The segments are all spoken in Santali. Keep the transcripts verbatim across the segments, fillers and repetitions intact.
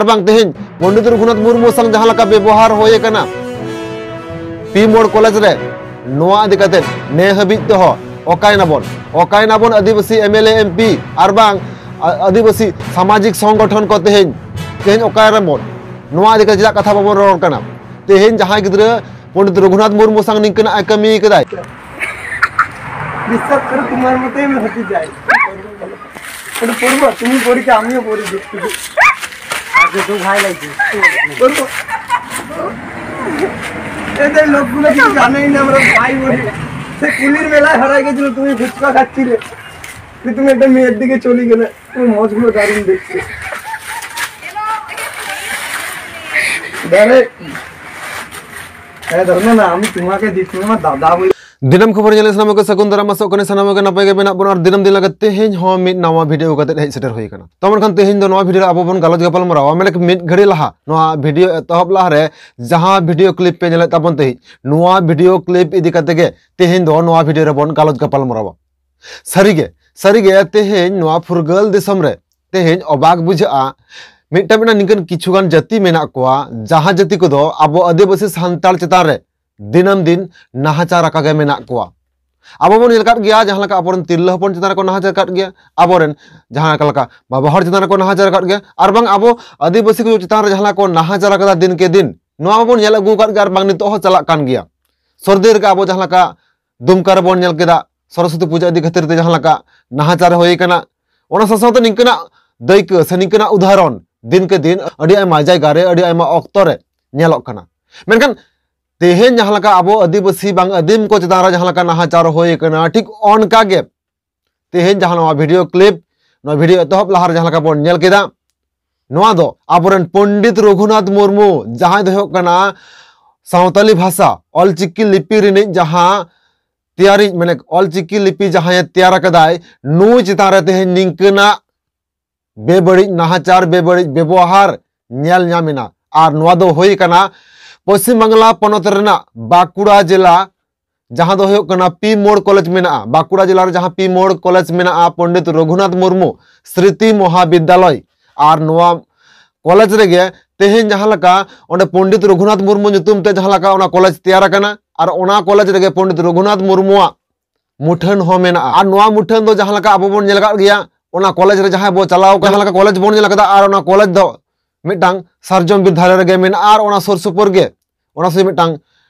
ᱟᱨ ᱵᱟᱝ ᱛᱮᱦᱮᱧ ᱯᱚᱱᱰᱤᱛ ᱨᱚᱜᱷᱩᱱᱟᱛᱷ ᱢᱩᱨᱢᱩ ᱥᱟᱝ ᱡᱟᱦᱟᱸ ᱞᱮᱠᱟ ᱵᱮᱵᱚᱦᱟᱨ ᱦᱩᱭ ᱟᱠᱟᱱᱟ ᱯᱤ ᱢᱳᱲ ᱠᱚᱞᱮᱡᱽ ᱨᱮ, ᱱᱚᱣᱟ ᱤᱫᱤ ᱠᱟᱛᱮ ᱱᱮ ᱦᱟᱹᱵᱤᱡ ᱛᱮᱦᱚᱸ ᱚᱠᱟᱭ ᱱᱟᱵᱚᱱ, ᱚᱠᱟᱭ ᱱᱟᱵᱚᱱ ᱟᱹᱫᱤᱵᱟᱹᱥᱤ M L A, M P R ᱵᱟᱝ ᱟ-, ᱟᱹᱫᱤᱵᱟᱹᱥᱤ ᱥᱟᱢᱟᱡᱤᱠ ᱥᱚᱝᱜᱚᱴᱷᱚᱱ ᱠᱚ ᱛᱮᱦᱮᱧ, ᱛᱮᱦᱮᱧ ᱚᱠᱟᱭ ᱨᱮᱵᱚᱱ? ᱱᱚᱣᱟ ᱤᱫᱤ ᱠᱟᱛᱮ ᱪᱮᱫᱟᱜ ᱠᱟᱛᱷᱟ ᱵᱟᱵᱚᱱ ᱨᱚᱲ ᱠᱟᱱᱟ? ᱛᱮᱦᱮᱧ ᱡᱟᱦᱟᱸᱭ ᱜᱤᱫᱽᱨᱟᱹ ᱯᱚᱱᱰᱤᱛ ᱨᱚᱜᱷᱩᱱᱟᱛᱷ ᱢᱩᱨᱢᱩ ᱥᱟᱝ ᱱᱤᱝᱠᱟᱹᱱᱟᱜ ᱮ ᱠᱟᱹᱢᱤ ᱠᱟᱫᱟᱭ, বিশ্বাস করো, তোমার মতোই আমি হতে চাই। একটু পড়বো, তুমি পড়ি কি আমিও পড়ি দেখতে। আজকে তো ভাই লাগছে। পড়বো। এদের লোকগুলো কিছু জানেই না, আমরা ভাই বলি। সে কুলির মেলায় হারাই গেছিল, তুমি ফুচকা খাচ্ছিলে, যে তুমি একটা মেয়ের দিকে চলে গেলে। তুমি মজগুলো দারুণ দেখতে। আরে, হ্যাঁ, ধরো না, না, আমি তোমাকে দিচ্ছি, আমার দাদা বলে। ᱫᱤᱱᱟᱹᱢ ᱠᱷᱚᱵᱚᱨ ᱧᱮᱞ ᱥᱟᱱᱟᱢ ᱠᱚ ᱥᱟᱹᱜᱩᱱ ᱫᱟᱨᱟᱢ, ᱟᱥᱚᱜ ᱠᱟᱹᱱᱟᱹᱧ ᱥᱟᱱᱟᱢ ᱠᱚ ᱱᱟᱯᱟᱭ ᱜᱮ ᱢᱮᱱᱟᱜ ᱵᱚᱱᱟ᱾ ᱟᱨ ᱫᱤᱱᱟᱹᱢ ᱫᱤᱱ ᱞᱮᱠᱟ ᱛᱮᱦᱮᱧ ᱦᱚᱸ ᱢᱤᱫ ᱱᱟᱣᱟ ᱵᱷᱤᱰᱤᱭᱳ ᱠᱟᱛᱮ ᱦᱮᱡ ᱥᱮᱴᱮᱨ ᱦᱩᱭ ᱟᱠᱟᱱᱟ᱾ ᱛᱚ ᱢᱮᱱᱠᱷᱟᱱ ᱛᱮᱦᱮᱧ ᱫᱚ ᱱᱚᱣᱟ ᱵᱷᱤᱰᱤᱭᱳ ᱨᱮ ᱟᱵᱚ ᱵᱚᱱ ᱜᱟᱞᱚᱪ ᱜᱟᱯᱟᱞᱢᱟᱨᱟᱣᱟ, ᱢᱮᱱᱠᱷᱟᱱ ᱢᱤᱫ ᱜᱷᱟᱹᱲᱤ ᱞᱟᱦᱟ ᱱᱚᱣᱟ ᱵᱷᱤᱰᱤᱭᱳ ᱮᱛᱚᱦᱚᱵ ᱞᱟᱦᱟᱨᱮ ᱡᱟᱦᱟᱸ ᱵᱷᱤᱰᱤᱭᱳ ᱠᱞᱤᱯ ᱯᱮ ᱧᱮᱞᱮᱫ ᱛᱟᱵᱚᱱ ᱛᱟᱦᱮᱸᱫ, ᱱᱚᱣᱟ ᱵᱷᱤᱰᱤᱭᱳ ᱠᱞᱤᱯ ᱤᱫᱤ ᱠᱟᱛᱮ ᱜᱮ ᱛᱮᱦᱮᱧ ᱫᱚ ᱱᱚᱣᱟ ᱵᱷᱤᱰᱤᱭᱳ ᱨᱮᱵᱚᱱ ᱜᱟᱞᱚᱪ ᱜᱟᱯᱟᱞᱢᱟᱨᱟᱣᱟ᱾ ᱥᱟᱹᱨᱤᱜᱮ, ᱥᱟᱹᱨᱤᱜᱮ ᱛᱮᱦᱮᱧ ᱱᱚᱣᱟ ᱯᱷᱩᱨᱜᱟᱹᱞ ᱫᱤᱥᱚᱢ ᱨᱮ ᱛᱮᱦᱮᱧ ᱚᱵᱟᱠ ᱵᱩᱡᱷᱟᱹᱜᱼᱟ᱾ ᱢᱤᱫᱴᱟᱝ, ᱢᱤᱫᱴᱟᱝ ᱱᱤᱝᱠᱟᱹᱱ ᱠᱤᱪᱷᱩᱜᱟᱱ ᱡᱟᱹᱛᱤ ᱢᱮᱱᱟᱜ ᱠᱚᱣᱟ, ᱡᱟᱦᱟᱸ ᱡᱟᱹᱛᱤ ᱠᱚᱫᱚ ᱟᱵᱚ ᱟᱹᱫᱤᱵᱟᱹᱥᱤ ᱥᱟᱱᱛᱟᱲ ᱪᱮᱛᱟᱱ ᱨᱮ ᱫᱤᱱᱟᱹᱢ ᱫᱤᱱ ᱱᱟᱦᱟᱪᱟᱨ ᱟᱠᱟ ᱜᱮ ᱢᱮᱱᱟᱜ ᱠᱚᱣᱟ᱾ ᱟᱵᱚ ᱵᱚᱱ ᱧᱮᱞ ᱟᱠᱟᱫ ᱜᱮᱭᱟ, ᱡᱟᱦᱟᱸ ᱞᱮᱠᱟ ᱟᱵᱚᱨᱮᱱ ᱛᱤᱨᱞᱟᱹ ᱦᱚᱯᱚᱱ ᱪᱮᱛᱟᱱ ᱨᱮᱠᱚ ᱱᱟᱦᱟᱪᱟᱨ ᱟᱠᱟᱫ ᱜᱮᱭᱟ, ᱟᱵᱚᱨᱮᱱ ᱡᱟᱦᱟᱸ ᱞᱮᱠᱟ ᱵᱟᱵᱟ ᱦᱚᱲ ᱪᱮᱛᱟᱱ ᱨᱮᱠᱚ ᱱᱟᱦᱟᱪᱟᱨ ᱟᱠᱟᱫ ᱜᱮᱭᱟ, ᱟᱨ ᱵᱟᱝ ᱟᱵᱚ ᱟᱹᱫᱤᱵᱟᱹᱥᱤ ᱠᱚ ᱪᱮᱛᱟᱱ ᱨᱮ ᱡᱟᱦᱟᱸ ᱞᱮᱠᱟ ᱠᱚ ᱱᱟᱦᱟᱪᱟᱨ ᱟᱠᱟᱫᱟ ᱫᱤᱱ ᱠᱮ ᱫᱤᱱ, ᱱᱚᱣᱟ ᱢᱟᱵᱚᱱ ᱧᱮᱞ ᱟᱹᱜᱩ ᱟᱠᱟᱫ ᱜᱮᱭᱟ, ᱟᱨ ᱵᱟᱝ ᱱᱤᱛᱚᱜ ᱦᱚᱸ ᱪᱟᱞᱟᱜ ᱠᱟᱱ ᱜᱮᱭᱟ᱾ ᱥᱚᱨᱫᱤ ᱨᱮᱜᱮ ᱟᱵᱚ ᱡᱟᱦᱟᱸ ᱞᱮᱠᱟ ᱫᱩᱢᱠᱟ ᱨᱮᱵᱚᱱ ᱧᱮᱞ ᱠᱮᱫᱟ, ᱥᱚᱨᱚᱥᱚᱛᱤ ᱯᱩᱡᱟᱹ ᱤᱫᱤ ᱠᱷᱟᱹᱛᱤᱨ ᱛᱮ ᱡᱟᱦᱟᱸ ᱞᱮᱠᱟ ᱱᱟᱦᱟᱪᱟᱨ ᱦᱩᱭ ᱟᱠᱟᱱᱟ, ᱚᱱᱟ ᱥᱟᱶ ᱥᱟᱶᱛᱮ ᱱᱤᱝᱠᱟᱹᱱᱟᱜ ᱫᱟᱹᱭᱠᱟᱹ ᱥᱮ ᱱᱤᱝᱠᱟᱹᱱᱟᱜ ᱩᱫᱟᱦᱚᱨᱚᱱ ᱫᱤᱱ ᱠᱮ ᱫᱤᱱ ᱟᱹᱰᱤ ᱟᱭᱢᱟ ᱡᱟᱭᱜᱟ ᱨᱮ, ᱟᱹᱰᱤ ᱟᱭᱢᱟ ᱚᱠᱛᱚ ᱨᱮ ᱧᱮᱞᱚᱜ ᱠᱟᱱᱟ᱾ ᱢᱮᱱᱠᱷᱟᱱ ᱛᱮᱦᱮᱧ ᱡᱟᱦᱟᱸ ᱞᱮᱠᱟ ᱟᱵᱚ ᱟᱹᱫᱤᱵᱟᱹᱥᱤ ᱵᱟᱝ ᱟᱹᱫᱤᱢ ᱠᱚ ᱪᱮᱛᱟᱱ ᱨᱮ ᱡᱟᱦᱟᱸ ᱞᱮᱠᱟ ᱱᱟᱦᱟᱪᱟᱨ ᱦᱩᱭ ᱟᱠᱟᱱᱟ, ᱴᱷᱤᱠ ᱚᱱᱠᱟ ᱜᱮ ᱛᱮᱦᱮᱧ ᱡᱟᱦᱟᱸ ᱱᱚᱣᱟ ᱵᱷᱤᱰᱤᱭᱳ ᱠᱞᱤᱯ, ᱱᱚᱣᱟ ᱵᱷᱤᱰᱤᱭᱳ ᱮᱛᱚᱦᱚᱵ ᱞᱟᱦᱟᱨᱮ ᱡᱟᱦᱟᱸ ᱞᱮᱠᱟ ᱵᱚᱱ ᱧᱮᱞ ᱠᱮᱫᱟ, ᱱᱚᱣᱟ ᱫᱚ ᱟᱵᱚᱨᱮᱱ ᱯᱚᱱᱰᱤᱛ ᱨᱚᱜᱷᱩᱱᱟᱛᱷ ᱢᱩᱨᱢᱩ, ᱡᱟᱦᱟᱸᱭ ᱫᱚ ᱦᱩᱭᱩᱜ ᱠᱟᱱᱟ ᱥᱟᱶᱛᱟᱞᱤ ᱵᱷᱟᱥᱟ ᱚᱞᱪᱤᱠᱤ ᱞᱤᱯᱤ ᱨᱤᱱᱤᱡ ᱡᱟᱦᱟᱸ ᱛᱮᱭᱟᱨᱤᱡ, ᱢᱟᱱᱮ ᱚᱞᱪᱤᱠᱤ ᱞᱤᱯᱤ ᱡᱟᱦᱟᱸᱭᱮ ᱛᱮᱭᱟᱨ ᱟᱠᱟᱫᱟᱭ, ᱱᱩᱭ ᱪᱮᱛᱟᱱ ᱨᱮ ᱛᱮᱦᱮᱧ ᱱᱤᱝᱠᱟᱹᱱᱟᱜ ᱵᱮᱵᱟᱹᱲᱤᱡ ᱱᱟᱦᱟᱪᱟᱨ, ᱵᱮᱵᱟᱹᱲᱤᱡ ᱵᱮᱵᱚᱦᱟᱨ ᱧᱮᱞ ᱧᱟᱢ ᱮᱱᱟ᱾ ᱟᱨ ᱱᱚᱣᱟ ᱫᱚ ᱦᱩᱭ ᱠᱟᱱᱟ ᱯᱚᱥᱪᱤᱢ ᱵᱟᱝᱞᱟ ᱯᱚᱱᱚᱛ ᱨᱮᱱᱟᱜ ᱵᱟᱸᱠᱩᱲᱟ ᱡᱮᱞᱟ, ᱡᱟᱦᱟᱸ ᱫᱚ ᱦᱩᱭᱩᱜ ᱠᱟᱱᱟ ᱯᱤ ᱢᱳᱲ ᱠᱚᱞᱮᱡᱽ ᱢᱮᱱᱟᱜᱼᱟ, ᱵᱟᱸᱠᱩᱲᱟ ᱡᱮᱞᱟ ᱨᱮ ᱡᱟᱦᱟᱸ ᱯᱤ ᱢᱳᱲ ᱠᱚᱞᱮᱡᱽ ᱢᱮᱱᱟᱜᱼᱟ, ᱯᱚᱱᱰᱤᱛ ᱨᱚᱜᱷᱩᱱᱟᱛᱷ ᱢᱩᱨᱢᱩ ᱥᱨᱤᱛᱤ ᱢᱚᱦᱟᱵᱤᱫᱽᱫᱟᱞᱚᱭ, ᱟᱨ ᱱᱚᱣᱟ ᱠᱚᱞᱮᱡᱽ ᱨᱮᱜᱮ ᱛᱮᱦᱮᱧ ᱡᱟᱦᱟᱸ ᱞᱮᱠᱟ ᱚᱸᱰᱮ ᱯᱚᱱᱰᱤᱛ ᱨᱚᱜᱷᱩᱱᱟᱛᱷ ᱢᱩᱨᱢᱩ ᱧᱩᱛᱩᱢ ᱛᱮ ᱡᱟᱦᱟᱸ ᱞᱮᱠᱟ ᱚᱱᱟ ᱠᱚᱞᱮᱡᱽ ᱛᱮᱭᱟᱨ ᱟᱠᱟᱱᱟ, ᱟᱨ ᱚᱱᱟ ᱠᱚᱞᱮᱡᱽ ᱨᱮᱜᱮ ᱯᱚᱱᱰᱤᱛ ᱨᱚᱜᱷᱩᱱᱟᱛᱷ ᱢᱩᱨᱢᱩᱣᱟᱜ ᱢᱩᱴᱷᱟᱹᱱ ᱦᱚᱸ ᱢᱮᱱᱟᱜᱼᱟ᱾ ᱟᱨ ᱱᱚᱣᱟ ᱢᱩᱴᱷᱟᱹᱱ ᱫᱚ ᱡᱟᱦᱟᱸ ᱞᱮᱠᱟ ᱟᱵᱚ ᱵᱚᱱ ᱧᱮᱞ ᱟᱠᱟᱫ ᱜᱮᱭᱟ, ᱚᱱᱟ ᱠᱚᱞᱮᱡᱽ ᱨᱮ ᱡᱟᱦᱟᱸᱭ ᱵᱚ ᱪᱟᱞᱟᱣ ᱠᱟᱱᱟ, ᱡᱟᱦᱟᱸ ᱞᱮᱠᱟ ᱠᱚᱞᱮᱡᱽ ᱵᱚᱱ ᱧᱮᱞ ᱟᱠᱟᱫᱟ, ᱟᱨ ᱚᱱᱟ ᱠᱚᱞᱮᱡᱽ ᱫᱚ ᱢᱤᱫᱴᱟᱝ ᱥᱟᱨᱡᱚᱢ ᱵᱤᱨ ᱫᱷᱟᱨᱮ ᱨᱮᱜᱮ ᱢᱮᱱᱟᱜᱼᱟ, ᱟᱨ ᱚᱱᱟ ᱥᱩᱨ ᱥᱩᱯᱩᱨ ᱜᱮ ᱚᱱᱟ ᱥᱩᱨ ᱢᱤᱫᱴᱟᱝ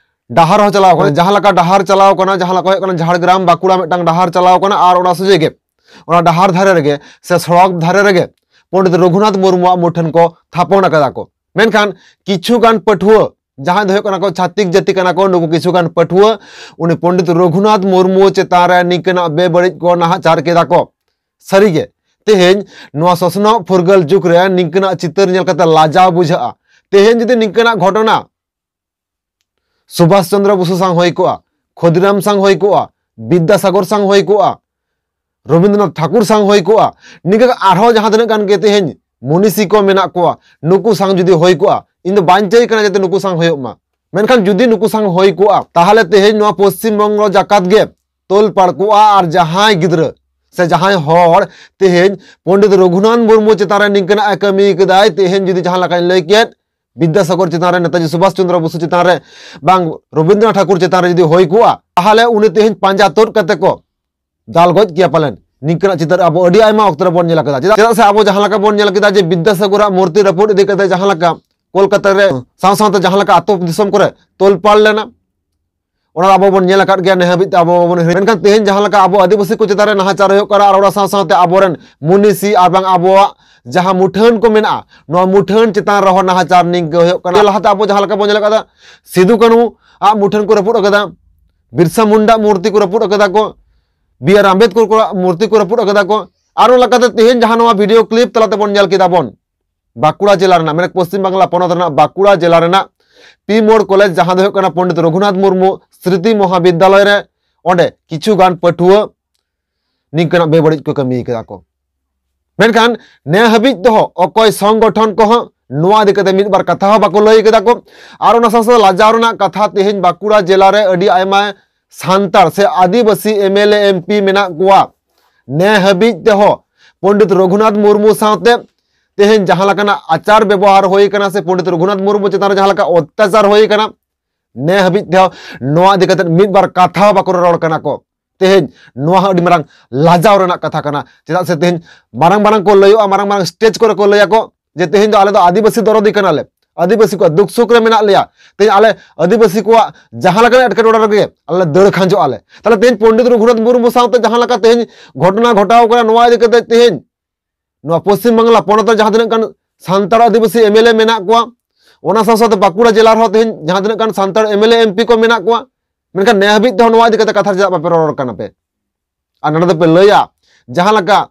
ᱰᱟᱦᱟᱨ ᱦᱚᱸ ᱪᱟᱞᱟᱣ ᱠᱟᱱᱟ᱾ ᱡᱟᱦᱟᱸ ᱞᱮᱠᱟ ᱰᱟᱦᱟᱨ ᱪᱟᱞᱟᱣ ᱠᱟᱱᱟ, ᱡᱟᱦᱟᱸ ᱞᱮᱠᱟ ᱦᱩᱭᱩᱜ ᱠᱟᱱᱟ ᱡᱷᱟᱲᱜᱨᱟᱢ ᱵᱟᱸᱠᱩᱲᱟ ᱢᱤᱫᱴᱟᱝ ᱰᱟᱦᱟᱨ ᱪᱟᱞᱟᱣ ᱠᱟᱱᱟ, ᱟᱨ ᱚᱱᱟ ᱥᱚᱡᱷᱮ ᱜᱮ ᱚᱱᱟ ᱰᱟᱦᱟᱨ ᱫᱷᱟᱨᱮ ᱨᱮᱜᱮ ᱥᱮ ᱥᱚᱲᱚᱠ ᱫᱷᱟᱨᱮ ᱨᱮᱜᱮ ᱯᱚᱱᱰᱤᱛ ᱨᱚᱜᱷᱩᱱᱟᱛᱷ ᱢᱩᱨᱢᱩᱣᱟᱜ ᱢᱩᱴᱷᱟᱹᱱ ᱠᱚ ᱛᱷᱟᱯᱚᱱ ᱟᱠᱟᱫᱟ ᱠᱚ᱾ ᱢᱮᱱᱠᱷᱟᱱ ᱠᱤᱪᱷᱩ ᱜᱟᱱ ᱯᱟᱹᱴᱷᱩᱣᱟᱹ ᱡᱟᱦᱟᱸᱭ ᱫᱚ ᱦᱩᱭᱩᱜ ᱠᱟᱱᱟ ᱠᱚ ᱪᱷᱟᱛᱤᱠ ᱡᱟᱹᱛᱤ ᱠᱟᱱᱟ ᱠᱚ, ᱱᱩᱠᱩ ᱠᱤᱪᱷᱩ ᱜᱟᱱ ᱯᱟᱹᱴᱷᱩᱣᱟᱹ ᱩᱱᱤ ᱯᱚᱱᱰᱤᱛ ᱨᱚᱜᱷᱩᱱᱟᱛᱷ ᱢᱩᱨᱢᱩ ᱪᱮᱛᱟᱱ ᱨᱮ ᱱᱤᱝᱠᱟᱹᱱᱟᱜ ᱵᱮᱵᱟᱹᱲᱤᱡ ᱠᱚ ᱱᱟᱦᱟᱪᱟᱨ ᱠᱮᱫᱟ ᱠᱚ᱾ ᱥᱟᱹᱨᱤᱜᱮ ᱛᱮᱦᱮᱧ ᱱᱚᱣᱟ ᱥᱚᱥᱱᱚᱜ ᱯᱷᱩᱨᱜᱟᱹᱞ ᱡᱩᱜᱽ ᱨᱮ ᱱᱤᱝᱠᱟᱹᱱᱟᱜ ᱪᱤᱛᱟᱹᱨ ᱧᱮᱞ ᱠᱟᱛᱮ ᱞᱟᱡᱟᱣ ᱵᱩᱡᱷᱟᱹᱜᱼᱟ᱾ ᱛᱮᱦᱮᱧ ᱡᱩᱫᱤ ᱱᱤᱝᱠᱟᱹᱱᱟᱜ ᱜᱷᱚᱴᱚᱱᱟ ᱥᱩᱵᱷᱟᱥ ᱪᱚᱱᱫᱨᱚ ᱵᱚᱥᱩ ᱥᱟᱝ ᱦᱩᱭ ᱠᱚᱜᱼᱟ, ᱠᱷᱚᱫᱤᱨᱟᱢ ᱥᱟᱝ ᱦᱩᱭ ᱠᱚᱜᱼᱟ, ᱵᱤᱫᱽᱫᱟᱥᱟᱜᱚᱨ ᱥᱟᱝ ᱦᱩᱭ ᱠᱚᱜᱼᱟ, ᱨᱚᱵᱤᱱᱫᱨᱚᱱᱟᱛᱷ ᱴᱷᱟᱠᱩᱨ ᱥᱟᱝ ᱦᱩᱭ ᱠᱚᱜᱼᱟ, ᱱᱤᱝᱠᱟᱹ ᱟᱨᱦᱚᱸ ᱡᱟᱦᱟᱸ ᱛᱤᱱᱟᱹᱜ ᱜᱟᱱ ᱜᱮ ᱛᱮᱦᱮᱧ ᱢᱩᱱᱤᱥᱤ ᱠᱚ ᱢᱮᱱᱟᱜ ᱠᱚᱣᱟ, ᱱᱩᱠᱩ ᱥᱟᱝ ᱡᱩᱫᱤ ᱦᱩᱭ ᱠᱚᱜᱼᱟ, ᱤᱧ ᱫᱚ ᱵᱟᱧ ᱪᱟᱹᱭ ᱠᱟᱱᱟ ᱡᱟᱛᱮ ᱱᱩᱠᱩ ᱥᱟᱝ ᱦᱩᱭᱩᱜ ᱢᱟ, ᱢᱮᱱᱠᱷᱟᱱ ᱡᱩᱫᱤ ᱱᱩᱠᱩ ᱥᱟᱝ ᱦᱩᱭ ᱠᱚᱜᱼᱟ, ᱛᱟᱦᱚᱞᱮ ᱛᱮᱦᱮᱧ ᱱᱚᱣᱟ ᱯᱚᱥᱪᱤᱢ ᱵᱚᱝᱜᱚ ᱡᱟᱠᱟᱛ ᱜᱮ ᱛᱚᱞ ᱯᱟᱲ ᱠᱚᱜᱼᱟ᱾ ᱟᱨ ᱡᱟᱦᱟᱸᱭ ᱜᱤᱫᱽᱨᱟᱹ ᱥᱮ ᱡᱟᱦᱟᱸᱭ ᱦᱚᱲ ᱛᱮᱦᱮᱧ ᱯᱚᱱᱰᱤᱛ ᱨᱚᱜᱷᱩᱱᱟᱛᱷ ᱢᱩᱨᱢᱩ ᱪᱮᱛᱟᱱ ᱨᱮ ᱱᱤᱝᱠᱟᱹᱱᱟᱜ ᱮ ᱠᱟᱹᱢᱤ ᱠᱟᱫᱟᱭ, ᱛᱮᱦᱮᱧ ᱡᱩᱫᱤ ᱡᱟᱦᱟᱸ ᱞᱮᱠᱟᱧ ᱞᱟᱹᱭ ᱠᱮᱫ, ᱵᱤᱫᱽᱫᱟᱥᱟᱜᱚᱨ ᱪᱮᱛᱟᱱ ᱨᱮ, ᱱᱮᱛᱟᱡᱤ ᱥᱩᱵᱷᱟᱥ ᱪᱚᱱᱫᱨᱚ ᱵᱚᱥᱩ ᱪᱮᱛᱟᱱ ᱨᱮ, ᱵᱟᱝ ᱨᱚᱵᱤᱱᱫᱨᱚᱱᱟᱛᱷ ᱴᱷᱟᱠᱩᱨ ᱪᱮᱛᱟᱱ ᱨᱮ ᱡᱩᱫᱤ ᱦᱩᱭ ᱠᱚᱜᱼᱟ, ᱛᱟᱦᱚᱞᱮ ᱩᱱᱤ ᱛᱮᱦᱮᱧ ᱯᱟᱸᱡᱟ ᱛᱩᱫ ᱠᱟᱛᱮ ᱠᱚ ᱫᱟᱞ ᱜᱚᱡ ᱠᱮᱭᱟ ᱯᱟᱞᱮᱱ᱾ ᱱᱤᱝᱠᱟᱹᱱᱟᱜ ᱪᱤᱛᱟᱹᱨ ᱟᱵᱚ ᱟᱹᱰᱤ ᱟᱭᱢᱟ ᱚᱠᱛᱚ ᱨᱮᱵᱚᱱ ᱧᱮᱞ ᱟᱠᱟᱫᱟ᱾ ᱪᱮᱫᱟᱜ, ᱪᱮᱫᱟᱜ ᱥᱮ ᱟᱵᱚ ᱡᱟᱦᱟᱸ ᱞᱮᱠᱟ ᱵᱚᱱ ᱧᱮᱞ ᱠᱮᱫᱟ ᱡᱮ ᱵᱤᱫᱽᱫᱟᱥᱟᱜᱚᱨᱟᱜ ᱢᱩᱨᱛᱤ ᱨᱟᱹᱯᱩᱫ ᱤᱫᱤ ᱠᱟᱛᱮ ᱡᱟᱦᱟᱸ ᱞᱮᱠᱟ ᱠᱳᱞᱠᱟᱛᱟ ᱨᱮ ᱥᱟᱶ ᱥᱟᱶᱛᱮ ᱡᱟᱦᱟᱸ ᱞᱮᱠᱟ ᱟᱛᱳ ᱫᱤᱥᱚᱢ ᱠᱚᱨᱮ ᱛᱚᱞ ᱯᱟᱲ ᱞᱮᱱᱟ, ᱚᱱᱟ ᱫᱚ ᱟᱵᱚ ᱵᱚᱱ ᱧᱮᱞ ᱟᱠᱟᱫ ᱜᱮᱭᱟ, ᱱᱮ ᱦᱟᱹᱵᱤᱡ ᱛᱮ ᱟᱵᱚ ᱵᱚᱱ ᱦᱤᱲᱤᱧ᱾ ᱢᱮᱱᱠᱷᱟᱱ ᱛᱮᱦᱮᱧ ᱡᱟᱦᱟᱸ ᱞᱮᱠᱟ ᱟᱵᱚ ᱟᱹᱫᱤᱵᱟᱹᱥᱤ ᱠᱚ ᱪᱮᱛᱟᱱ ᱨᱮ ᱱᱟᱦᱟᱪᱟᱨ ᱦᱩᱭᱩᱜ ᱠᱟᱱᱟ, ᱟᱨ ᱚᱱᱟ ᱥᱟᱶ ᱥᱟᱶᱛᱮ ᱟᱵᱚᱨᱮᱱ ᱢᱩᱱᱤᱥᱤ ᱟᱨ ᱵᱟᱝ ᱟᱵᱚᱣᱟᱜ ᱡᱟᱦᱟᱸ ᱢᱩᱴᱷᱟᱹᱱ ᱠᱚ ᱢᱮᱱᱟᱜᱼᱟ, ᱱᱚᱣᱟ ᱢᱩᱴᱷᱟᱹᱱ ᱪᱮᱛᱟᱱ ᱨᱮᱦᱚᱸ ᱱᱟᱦᱟᱪᱟᱨ ᱱᱤᱝᱠᱟᱹ ᱦᱩᱭᱩᱜ ᱠᱟᱱᱟ᱾ ᱞᱟᱦᱟᱛᱮ ᱟᱵᱚ ᱡᱟᱦᱟᱸ ᱞᱮᱠᱟ ᱵᱚᱱ ᱧᱮᱞ ᱟᱠᱟᱫᱟ, ᱥᱤᱫᱩ ᱠᱟᱹᱱᱦᱩ ᱟᱜ ᱢᱩᱴᱷᱟᱹᱱ ᱠᱚ ᱨᱟᱹᱯᱩᱫ ᱟᱠᱟᱫᱟ, ᱵᱤᱨᱥᱟ ᱢᱩᱱᱰᱟ ᱢᱩᱨᱛᱤ ᱠᱚ ᱨᱟᱹᱯᱩᱫ ᱟᱠᱟᱫᱟ ᱠᱚ, ᱵᱤ ᱟᱨ ᱟᱢᱵᱮᱫᱠᱚᱨ ᱠᱚᱣᱟᱜ ᱢᱩᱨᱛᱤ ᱠᱚ ᱨᱟᱹᱯᱩᱫ ᱟᱠᱟᱫᱟ ᱠᱚ, ᱟᱨ ᱚᱱᱟ ᱞᱮᱠᱟᱛᱮ ᱛᱮᱦᱮᱧ ᱡᱟᱦᱟᱸ ᱱᱚᱣᱟ ᱵᱷᱤᱰᱤᱭᱳ ᱠᱞᱤᱯ ᱛᱟᱞᱟᱛᱮ ᱵᱚᱱ ᱧᱮᱞ ᱠᱮᱫᱟ ᱵᱚᱱ, ᱵᱟᱸᱠᱩᱲᱟ ᱡᱮᱞᱟ ᱨᱮᱱᱟᱜ, ᱢᱟᱱᱮ ᱯᱚᱥᱪᱤᱢ ᱵᱟᱝᱞᱟ ᱯᱚᱱᱚᱛ ᱨᱮᱱᱟᱜ ᱵᱟᱸᱠᱩᱲᱟ ᱡᱮᱞᱟ ᱨᱮᱱᱟᱜ ᱯᱤ ᱢᱳᱲ ᱠᱚᱞᱮᱡᱽ, ᱡᱟᱦᱟᱸ ᱫᱚ ᱦᱩᱭᱩᱜ ᱠᱟᱱᱟ ᱯᱚᱱᱰᱤᱛ ᱨᱚᱜᱷᱩᱱᱟᱛᱷ ᱢᱩᱨᱢᱩ ᱥᱨᱤᱛᱤ ᱢᱚᱦᱟᱵᱤᱫᱽᱫᱟᱞᱚᱭ ᱨᱮ, ᱚᱸᱰᱮ ᱠᱤᱪᱷᱩ ᱜᱟᱱ ᱯᱟᱹᱴᱷᱩᱣᱟᱹ ᱱᱤᱝᱠᱟᱹᱱᱟᱜ ᱵᱮᱵᱟᱹᱲᱤᱡ ᱠᱚ ᱠᱟᱹᱢᱤ ᱠᱟᱫᱟ ᱠᱚ᱾ ᱢᱮᱱᱠᱷᱟᱱ ᱱᱮ ᱦᱟᱹᱵᱤᱡ ᱛᱮᱦᱚᱸ ᱚᱠᱚᱭ ᱥᱚᱝᱜᱚᱴᱷᱚᱱ ᱠᱚᱦᱚᱸ ᱱᱚᱣᱟ ᱤᱫᱤ ᱠᱟᱛᱮ ᱢᱤᱫ ᱵᱟᱨ ᱠᱟᱛᱷᱟ ᱦᱚᱸ ᱵᱟᱠᱚ ᱞᱟᱹᱭ ᱠᱟᱫᱟ ᱠᱚ᱾ ᱟᱨ ᱚᱱᱟ ᱥᱟᱶ ᱥᱟᱶ ᱞᱟᱡᱟᱣ ᱨᱮᱱᱟᱜ ᱠᱟᱛᱷᱟ, ᱛᱮᱦᱮᱧ ᱵᱟᱸᱠᱩᱲᱟ ᱡᱮᱞᱟ ᱨᱮ ᱟᱹᱰᱤ ᱟᱭᱢᱟ ᱥᱟᱱᱛᱟᱲ ᱥᱮ ᱟᱹᱫᱤᱵᱟᱹᱥᱤ M L A, M P ᱢᱮᱱᱟᱜ ᱠᱚᱣᱟ, ᱱᱮ ᱦᱟᱹᱵᱤᱡ ᱛᱮᱦᱚᱸ ᱯᱚᱱᱰᱤᱛ ᱨᱚᱜᱷᱩᱱᱟᱛᱷ ᱢᱩᱨᱢᱩ ᱥᱟᱶᱛᱮ ᱛᱮᱦᱮᱧ ᱡᱟᱦᱟᱸ ᱞᱮᱠᱟᱱᱟᱜ ᱟᱪᱟᱨ ᱵᱮᱵᱚᱦᱟᱨ ᱦᱩᱭ ᱠᱟᱱᱟ ᱥᱮ ᱯᱚᱱᱰᱤᱛ ᱨᱚᱜᱷᱩᱱᱟᱛᱷ ᱢᱩᱨᱢᱩ ᱪᱮᱛᱟᱱ ᱨᱮ ᱡᱟᱦᱟᱸ ᱞᱮᱠᱟ ᱚᱛᱛᱟᱪᱟᱨ ᱦᱩᱭ ᱠᱟᱱᱟ, ᱱᱮ ᱦᱟᱹᱵᱤᱡ ᱛᱮᱦᱚᱸ ᱱᱚᱣᱟ ᱤᱫᱤ ᱠᱟᱛᱮ ᱢᱤᱫ ᱵᱟᱨ ᱠᱟᱛᱷᱟ ᱦᱚᱸ ᱵᱟᱠᱚ ᱨᱚᱲ ᱠᱟᱱᱟ ᱠᱚ᱾ ᱛᱮᱦᱮᱧ ᱱᱚᱣᱟ ᱦᱚᱸ ᱟᱹᱰᱤ ᱢᱟᱨᱟᱝ ᱞᱟᱡᱟᱣ ᱨᱮᱱᱟᱜ ᱠᱟᱛᱷᱟ ᱠᱟᱱᱟ᱾ ᱪᱮᱫᱟᱜ ᱥᱮ ᱛᱮᱦᱮᱧ ᱢᱟᱨᱟᱝ ᱢᱟᱨᱟᱝ ᱠᱚ ᱞᱟᱹᱭᱚᱜᱼᱟ, ᱢᱟᱨᱟᱝ ᱢᱟᱨᱟᱝ ᱥᱴᱮᱡᱽ ᱠᱚᱨᱮ ᱠᱚ ᱞᱟᱹᱭᱟᱠᱚ ᱡᱮ ᱛᱮᱦᱮᱧ ᱫᱚ ᱟᱞᱮ ᱫᱚ ᱟᱹᱫᱤᱵᱟᱹᱥᱤ ᱫᱚᱨᱚᱫᱤ ᱠᱟᱱᱟᱞᱮ, ᱟᱹᱫᱤᱵᱟᱹᱥᱤ ᱠᱚᱣᱟᱜ ᱫᱩᱠ ᱥᱩᱠ ᱨᱮ ᱢᱮᱱᱟᱜ ᱞᱮᱭᱟ, ᱛᱮᱦᱮᱧ ᱟᱞᱮ ᱟᱹᱫᱤᱵᱟᱹᱥᱤ ᱠᱚᱣᱟᱜ ᱡᱟᱦᱟᱸ ᱞᱮᱠᱟᱱᱟᱜ ᱮᱴᱠᱮᱴᱚᱬᱮ ᱨᱮᱜᱮ ᱟᱞᱮ ᱫᱟᱹᱲ ᱠᱷᱟᱸᱡᱚᱜ ᱟᱞᱮ᱾ ᱛᱟᱦᱞᱮ ᱛᱮᱦᱮᱧ ᱯᱚᱱᱰᱤᱛ ᱨᱚᱜᱷᱩᱱᱟᱛᱷ ᱢᱩᱨᱢᱩ ᱥᱟᱶᱛᱮ ᱡᱟᱦᱟᱸ ᱞᱮᱠᱟ ᱛᱮᱦᱮᱧ ᱜᱷᱚᱴᱚᱱᱟ ᱜᱷᱚᱴᱟᱣ ᱠᱟᱱᱟ, ᱱᱚᱣᱟ ᱤᱫᱤ ᱠᱟᱛᱮ ᱛᱮᱦᱮᱧ ᱱᱚᱣᱟ ᱯᱚᱥᱪᱤᱢ ᱵᱟᱝᱞᱟ ᱯᱚᱱᱚᱛ ᱨᱮ ᱡᱟᱦᱟᱸ ᱛᱤᱱᱟᱹᱜ ᱜᱟᱱ ᱥᱟᱱᱛᱟᱲ ᱟᱹᱫᱤᱵᱟᱹᱥᱤ ᱮᱢ ᱮᱞ ᱮ ᱢᱮᱱᱟᱜ ᱠᱚᱣᱟ, ᱚᱱᱟ ᱥᱟᱶ ᱥᱟᱶᱛᱮ ᱵᱟᱸᱠᱩᱲᱟ ᱡᱮᱞᱟ ᱨᱮᱦᱚᱸ ᱛᱮᱦᱮᱧ ᱡᱟᱦᱟᱸ ᱛᱤᱱᱟᱹᱜ ᱜᱟᱱ Santal M L A M P ᱠᱚ ᱢᱮᱱᱟᱜ ᱠᱚᱣᱟ, ᱢᱮᱱᱠᱷᱟᱱ ᱱᱮ ᱦᱟᱹᱵᱤᱡ ᱛᱮᱦᱚᱸ ᱱᱚᱣᱟ ᱤᱫᱤ ᱠᱟᱛᱮ ᱠᱟᱛᱷᱟ ᱪᱮᱫᱟᱜ ᱵᱟᱯᱮ ᱨᱚᱲ ᱠᱟᱱᱟ ᱯᱮ? ᱟᱨ ᱱᱚᱰᱮ ᱫᱚᱯᱮ ᱞᱟᱹᱭᱟ, ᱡᱟᱦᱟᱸ ᱞᱮᱠᱟ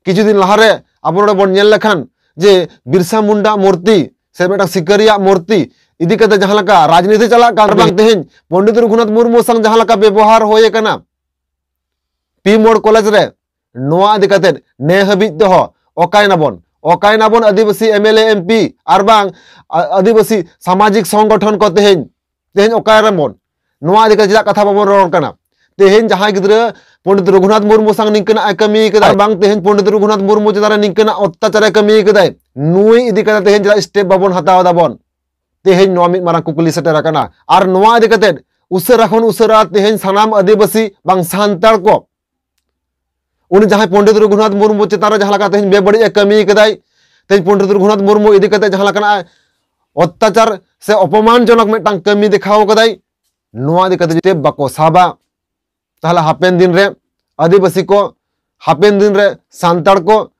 ᱠᱤᱪᱷᱩ ᱫᱤᱱ ᱞᱟᱦᱟᱨᱮ ᱟᱵᱚ ᱱᱚᱰᱮ ᱵᱚᱱ ᱧᱮᱞ ᱞᱮᱠᱷᱟᱱ ᱡᱮ ᱵᱤᱨᱥᱟ ᱢᱩᱱᱰᱟ ᱢᱩᱨᱛᱤ ᱥᱮ ᱢᱤᱫᱴᱟᱝ ᱥᱤᱠᱟᱹᱨᱤᱭᱟᱜ ᱢᱩᱨᱛᱤ ᱤᱫᱤ ᱠᱟᱛᱮ ᱡᱟᱦᱟᱸ ᱞᱮᱠᱟ ᱨᱟᱡᱽᱱᱤᱛᱤ ᱪᱟᱞᱟᱜ ᱠᱟᱱ, ᱵᱟᱝ ᱛᱮᱦᱮᱧ ᱯᱚᱱᱰᱤᱛ ᱨᱚᱜᱷᱩᱱᱟᱛᱷ ᱢᱩᱨᱢᱩ ᱥᱟᱝ ᱡᱟᱦᱟᱸ ᱞᱮᱠᱟ ᱵᱮᱵᱚᱦᱟᱨ ᱦᱩᱭ ᱟᱠᱟᱱᱟ ᱯᱤ ᱢᱳᱲ ᱠᱚᱞᱮᱡᱽ ᱨᱮ, ᱱᱚᱣᱟ ᱤᱫᱤ ᱠᱟᱛᱮ ᱱᱮ ᱦᱟᱹᱵᱤᱡ ᱛᱮᱦᱚᱸ ᱚᱠᱟᱭ ᱱᱟᱵᱚᱱ, ᱚᱠᱟᱭ ᱱᱟᱵᱚᱱ ᱟᱹᱫᱤᱵᱟᱹᱥᱤ M L A M P R ᱵᱟᱝ ᱟ-, ᱟᱹᱫᱤᱵᱟᱹᱥᱤ ᱥᱟᱢᱟᱡᱤᱠ ᱥᱚᱝᱜᱚᱴᱷᱚᱱ ᱠᱚ ᱛᱮᱦᱮᱧ, ᱛᱮᱦᱮᱧ ᱚᱠᱟᱭ ᱨᱮᱵᱚᱱ? ᱱᱚᱣᱟ ᱤᱫᱤ ᱠᱟᱛᱮ ᱪᱮᱫᱟᱜ ᱠᱟᱛᱷᱟ ᱵᱟᱵᱚᱱ ᱨᱚᱲ ᱠᱟᱱᱟ? ᱛᱮᱦᱮᱧ ᱡᱟᱦᱟᱸᱭ ᱜᱤᱫᱽᱨᱟᱹ ᱯᱚᱱᱰᱤᱛ ᱨᱚᱜᱷᱩᱱᱟᱛᱷ ᱢᱩᱨᱢᱩ ᱥᱟᱝ ᱱᱤᱝᱠᱟᱹᱱᱟᱜ ᱮ ᱠᱟᱹᱢᱤ ᱠᱟᱫᱟ, ᱟᱨ ᱵᱟᱝ ᱛᱮᱦᱮᱧ ᱯᱚᱱᱰᱤᱛ ᱨᱚᱜᱷᱩᱱᱟᱛᱷ ᱢᱩᱨᱢᱩ ᱪᱮᱛᱟᱱ ᱨᱮ ᱱᱤᱝᱠᱟᱹᱱᱟᱜ ᱚᱛᱛᱟᱪᱟᱨ ᱮ ᱠᱟᱹᱢᱤ ᱠᱟᱫᱟᱭ, ᱱᱩᱭ ᱤᱫᱤ ᱠᱟᱛᱮ ᱛᱮᱦᱮᱧ ᱪᱮᱫᱟᱜ ᱥᱴᱮᱯ ᱵᱟᱵᱚᱱ ᱦᱟᱛᱟᱣ ᱫᱟᱵᱚᱱ? ᱛᱮᱦᱮᱧ ᱱᱚᱣᱟ ᱢᱤᱫ ᱢᱟᱨᱟᱝ ᱠᱩᱠᱞᱤ ᱥᱮᱴᱮᱨ ᱟᱠᱟᱱᱟ᱾ ᱟᱨ ᱱᱚᱣᱟ ᱤᱫᱤ ᱠᱟᱛᱮ ᱩᱥᱟᱹᱨᱟ ᱠᱷᱚᱱ ᱩᱥᱟᱹᱨᱟ ᱛᱮᱦᱮᱧ ᱥᱟᱱᱟᱢ ᱟᱹᱫᱤᱵᱟᱹᱥᱤ ᱵᱟᱝ ᱥᱟᱱᱛᱟᱲ ᱠᱚ, ᱩᱱᱤ ᱡᱟᱦᱟᱸᱭ ᱯᱚᱱᱰᱤᱛ ᱨᱚᱜᱷᱩᱱᱟᱛᱷ ᱢᱩᱨᱢᱩ ᱪᱮᱛᱟᱱ ᱨᱮ ᱡᱟᱦᱟᱸ ᱞᱮᱠᱟ ᱛᱮᱦᱮᱧ ᱵᱮᱵᱟᱹᱲᱤᱡ ᱮ ᱠᱟᱹᱢᱤ ᱠᱟᱫᱟᱭ, ᱛᱮᱦᱮᱧ ᱯᱚᱱᱰᱤᱛ ᱨᱚᱜᱷᱩᱱᱟᱛᱷ ᱢᱩᱨᱢᱩ ᱤᱫᱤ ᱠᱟᱛᱮ ᱡᱟᱦᱟᱸ ᱞᱮᱠᱟᱱᱟᱜ ᱚᱛᱛᱟᱪᱟᱨ ᱥᱮ ᱚᱯᱚᱢᱟᱱᱡᱚᱱᱚᱠ ᱢᱤᱫᱴᱟᱝ ᱠᱟᱹᱢᱤ ᱫᱮᱠᱷᱟᱣ ᱠᱟᱫᱟᱭ, ᱱᱚᱣᱟ ᱤᱫᱤ ᱠᱟᱛᱮ ᱡᱩᱫᱤ ᱵᱟᱠᱚ ᱥᱟᱵᱟ, ᱛᱟᱦᱞᱮ ᱦᱟᱯᱮᱱ ᱫᱤᱱ ᱨᱮ ᱟᱹᱫᱤᱵᱟᱹᱥᱤ ᱠᱚ, ᱦᱟᱯᱮᱱ ᱫᱤᱱ ᱨᱮ ᱥᱟᱱᱛᱟᱲ ᱠᱚ,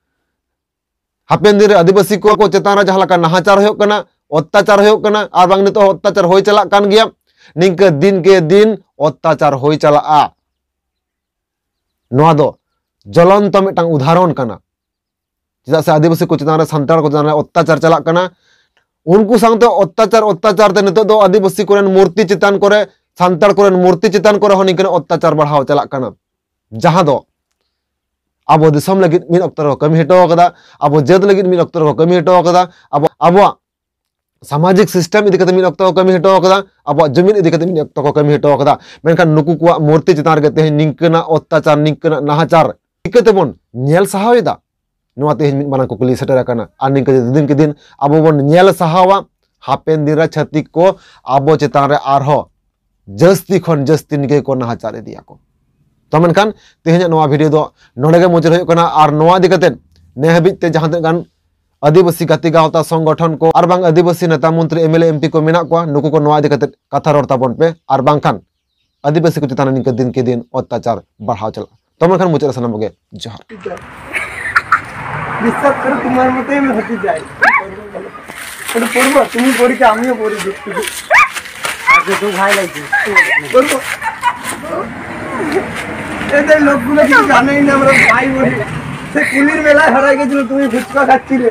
ᱦᱟᱯᱮᱱ ᱫᱤᱱ ᱨᱮ ᱟᱹᱫᱤᱵᱟᱹᱥᱤ ᱠᱚ, ᱠᱚ ᱪᱮᱛᱟᱱ ᱨᱮ ᱡᱟᱦᱟᱸ ᱞᱮᱠᱟ ᱱᱟᱦᱟᱪᱟᱨ ᱦᱩᱭᱩᱜ ᱠᱟᱱᱟ, ᱚᱛᱛᱟᱪᱟᱨ ᱦᱩᱭᱩᱜ ᱠᱟᱱᱟ, ᱟᱨ ᱵᱟᱝ ᱱᱤᱛᱚᱜ ᱦᱚᱸ ᱚᱛᱛᱟᱪᱟᱨ ᱦᱩᱭ ᱪᱟᱞᱟᱜ ᱠᱟᱱ ᱜᱮᱭᱟ, ᱱᱤᱝᱠᱟᱹ ᱫᱤᱱ ᱠᱮ ᱫᱤᱱ ᱚᱛᱛᱟᱪᱟᱨ ᱦᱩᱭ ᱪᱟᱞᱟᱜᱼᱟ᱾ ᱱᱚᱣᱟ ᱫᱚ ᱡᱚᱞᱚᱱᱛᱚ ᱢᱤᱫᱴᱟᱝ ᱩᱫᱟᱦᱚᱨᱚᱱ ᱠᱟᱱᱟ᱾ ᱪᱮᱫᱟᱜ ᱥᱮ ᱟᱹᱫᱤᱵᱟᱹᱥᱤ ᱠᱚ ᱪᱮᱛᱟᱱ ᱨᱮ, ᱥᱟᱱᱛᱟᱲ ᱠᱚ ᱪᱮᱛᱟᱱ ᱨᱮ ᱚᱛᱛᱟᱪᱟᱨ ᱪᱟᱞᱟᱜ ᱠᱟᱱᱟ᱾ ᱩᱱᱠᱩ ᱥᱟᱶᱛᱮ ᱚᱛᱛᱟᱪᱟᱨ, ᱚᱛᱛᱟᱪᱟᱨ ᱛᱮ ᱱᱤᱛᱚᱜ ᱫᱚ ᱟᱹᱫᱤᱵᱟᱹᱥᱤ ᱠᱚᱨᱮᱱ ᱢᱩᱨᱛᱤ ᱪᱮᱛᱟᱱ ᱠᱚᱨᱮ, ᱥᱟᱱᱛᱟᱲ ᱠᱚᱨᱮᱱ ᱢᱩᱨᱛᱤ ᱪᱮᱛᱟᱱ ᱠᱚᱨᱮ ᱦᱚᱸ ᱱᱤᱝᱠᱟᱹᱱᱟᱜ ᱚᱛᱛᱟᱪᱟᱨ ᱵᱟᱲᱦᱟᱣ ᱪᱟᱞᱟᱜ ᱠᱟᱱᱟ, ᱡᱟᱦᱟᱸ ᱫᱚ ᱟᱵᱚ ᱫᱤᱥᱚᱢ ᱞᱟᱹᱜᱤᱫ ᱢᱤᱫ ᱚᱠᱛᱚ ᱨᱮᱠᱚ ᱠᱟᱹᱢᱤ ᱦᱚᱴᱚ ᱟᱠᱟᱫᱟ, ᱟᱵᱚ ᱡᱟᱹᱛ ᱞᱟᱹᱜᱤᱫ ᱢᱤᱫ ᱚᱠᱛᱚ ᱨᱮᱠᱚ ᱠᱟᱹᱢᱤ ᱦᱚᱴᱚ ᱟᱠᱟᱫᱟ, ᱟᱵᱚ, ᱟᱵᱚᱣᱟᱜ ᱥᱟᱢᱟᱡᱤᱠ ᱥᱤᱥᱴᱮᱢ ᱤᱫᱤ ᱠᱟᱛᱮ ᱢᱤᱫ ᱚᱠᱛᱚ ᱠᱚ ᱠᱟᱹᱢᱤ ᱦᱚᱴᱚ ᱟᱠᱟᱫᱟ, ᱟᱵᱚᱣᱟᱜ ᱡᱩᱢᱤᱫ ᱤᱫᱤ ᱠᱟᱛᱮ ᱢᱤᱫ ᱚᱠᱛᱚ ᱠᱚ ᱠᱟᱹᱢᱤ ᱦᱚᱴᱚ ᱟᱠᱟᱫᱟ᱾ ᱢᱮᱱᱠᱷᱟᱱ ᱱᱩᱠᱩ ᱠᱚᱣᱟᱜ ᱢᱩᱨᱛᱤ ᱪᱮᱛᱟᱱ ᱨᱮᱜᱮ ᱛᱮᱦᱮᱧ ᱱᱤᱝᱠᱟᱹᱱᱟᱜ ᱚᱛᱛᱟᱪᱟᱨ, ᱱᱤᱝᱠᱟᱹᱱᱟᱜ ᱱᱟᱦᱟᱪᱟᱨ ᱪᱤᱠᱟᱹ ᱛᱮᱵᱚᱱ ᱧᱮᱞ ᱥᱟᱦᱟᱣ ᱮᱫᱟ? ᱱᱚᱣᱟ ᱛᱮᱦᱮᱧ ᱢᱤᱫ ᱢᱟᱨᱟᱝ ᱠᱩᱠᱞᱤ ᱥᱮᱴᱮᱨ ᱟᱠᱟᱱᱟ᱾ ᱟᱨ ᱱᱤᱝᱠᱟᱹ ᱡᱩᱫᱤ ᱫᱤᱱ ᱠᱮ ᱫᱤᱱ ᱟᱵᱚ ᱵᱚᱱ ᱧᱮᱞ ᱥᱟᱦᱟᱣᱟ, ᱦᱟᱯᱮᱱ ᱫᱤᱱ ᱨᱮ ᱪᱷᱟᱹᱛᱤᱠ ᱠᱚ ᱟᱵᱚ ᱪᱮᱛᱟᱱ ᱨᱮ ᱟᱨᱦᱚᱸ ᱡᱟᱹᱥᱛᱤ ᱠᱷᱚᱱ ᱡᱟᱹᱥᱛᱤ ᱱᱤᱝᱠᱟᱹ ᱠᱚ ᱱᱟᱦᱟᱪᱟᱨ ᱤᱫᱤᱭᱟ ᱠᱚ᱾ ᱛᱚ ᱢᱮᱱᱠᱷᱟᱱ ᱛᱮᱦᱮᱧᱟᱜ ᱱᱚᱣᱟ ᱵᱷᱤᱰᱤᱭᱳ ᱫᱚ ᱱᱚᱰᱮ ᱜᱮ ᱢᱩᱪᱟᱹᱫ ᱦᱩᱭᱩᱜ ᱠᱟᱱᱟ᱾ ᱟᱨ ᱱᱚᱣᱟ ᱤᱫᱤ ᱠᱟᱛᱮ ᱱᱮ ᱦᱟᱹᱵᱤᱡ ᱛᱮ ᱡᱟᱦᱟᱸ ᱛᱤᱱᱟᱹᱜ ᱜᱟᱱ ᱟᱹᱫᱤᱵᱟᱹᱥᱤ ᱜᱟᱛᱮ ᱜᱟᱶᱛᱟ ᱥᱚᱝᱜᱚᱴᱷᱚᱱ ᱠᱚ ᱟᱨ ᱵᱟᱝ ᱟᱹᱫᱤᱵᱟᱹᱥᱤ ᱱᱮᱛᱟ ᱢᱚᱱᱛᱨᱤ M L A M P ᱠᱚ ᱢᱮᱱᱟᱜ ᱠᱚᱣᱟ, ᱱᱩᱠᱩ ᱠᱚ ᱱᱚᱣᱟ ᱤᱫᱤ ᱠᱟᱛᱮ ᱠᱟᱛᱷᱟ ᱨᱚᱲ ᱛᱟᱵᱚᱱ ᱯᱮ, ᱟᱨ ᱵᱟᱝᱠᱷᱟᱱ ᱟᱹᱫᱤᱵᱟᱹᱥᱤ ᱠᱚ ᱪᱮᱛᱟᱱ ᱨᱮ ᱱᱤᱝᱠᱟᱹ ᱫᱤᱱ ᱠᱮ ᱫᱤᱱ ᱚᱛᱛᱟᱪᱟᱨ ᱵᱟᱲᱦᱟᱣ ᱪᱟᱞᱟᱜᱼᱟ᱾ ᱛᱚ ᱢᱮᱱᱠᱷᱟᱱ ᱢᱩᱪᱟᱹᱫ ᱨᱮ ᱥᱟᱱᱟᱢ ᱠᱚᱜᱮ ᱡᱚᱦᱟᱨ᱾ বিশ্বাস করো, তোমার মতোই আমি হতে চাই। ওটা পড়বো, তুমি পড়ি কি আমিও পড়ি দেখতে। আগে তো ভাই লাগছে। পড়বো। এদের লোকগুলো কিছু জানেই না, আমরা ভাই বলি। সে কুলির মেলায় হারাই গেছিল, তুমি ফুচকা খাচ্ছিলে,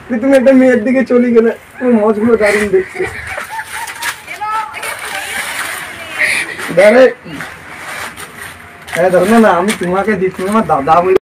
যে তুমি একটা মেয়ের দিকে চলে গেলে। ওই মাছগুলো দারুণ দেখতে। আরে, হ্যাঁ, ধরো না, না, আমি তোমাকে দিচ্ছি, তোমার দাদা বলে।